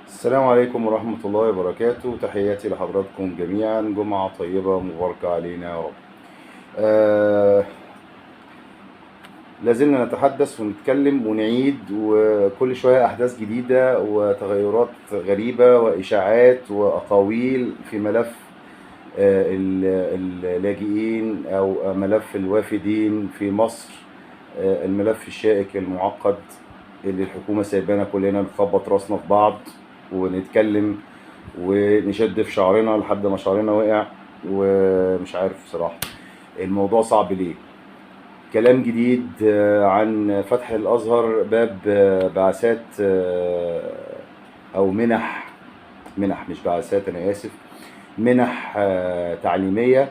السلام عليكم ورحمة الله وبركاته. تحياتي لحضراتكم جميعا، جمعة طيبة مباركة علينا يا رب. آه لازلنا نتحدث ونتكلم ونعيد، وكل شوية أحداث جديدة وتغيرات غريبة وإشاعات وأقاويل في ملف اللاجئين أو ملف الوافدين في مصر، الملف الشائك المعقد اللي الحكومة سايبانا كلنا نخبط راسنا في بعض ونتكلم ونشد في شعرنا لحد ما شعرنا وقع، ومش عارف صراحة الموضوع صعب ليه. كلام جديد عن فتح الأزهر باب بعثات أو منح مش بعثات، أنا آسف، منح تعليمية.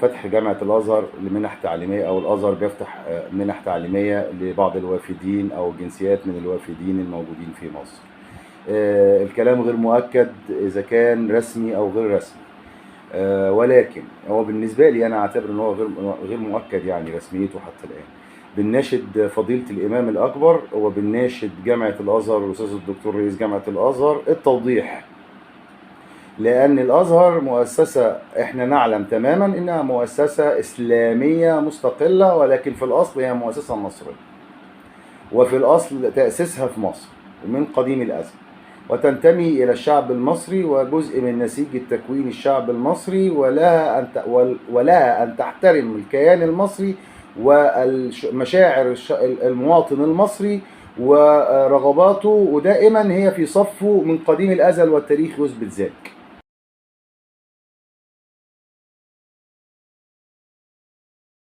فتح جامعة الأزهر لمنح تعليمية، أو الأزهر بيفتح منح تعليمية لبعض الوافدين أو جنسيات من الوافدين الموجودين في مصر. الكلام غير مؤكد إذا كان رسمي أو غير رسمي، ولكن هو بالنسبة لي أنا أعتبر إن هو غير مؤكد يعني رسميته حتى الآن. بنناشد فضيلة الإمام الأكبر وبنناشد جامعة الأزهر والأستاذ الدكتور رئيس جامعة الأزهر التوضيح، لأن الأزهر مؤسسة إحنا نعلم تماما إنها مؤسسة إسلامية مستقلة، ولكن في الأصل هي مؤسسة مصرية، وفي الأصل تأسيسها في مصر من قديم الأزل، وتنتمي إلى الشعب المصري وجزء من نسيج التكوين الشعب المصري، ولها أن تحترم الكيان المصري ومشاعر المواطن المصري ورغباته، ودائما هي في صفه من قديم الأزل والتاريخ يثبت ذلك.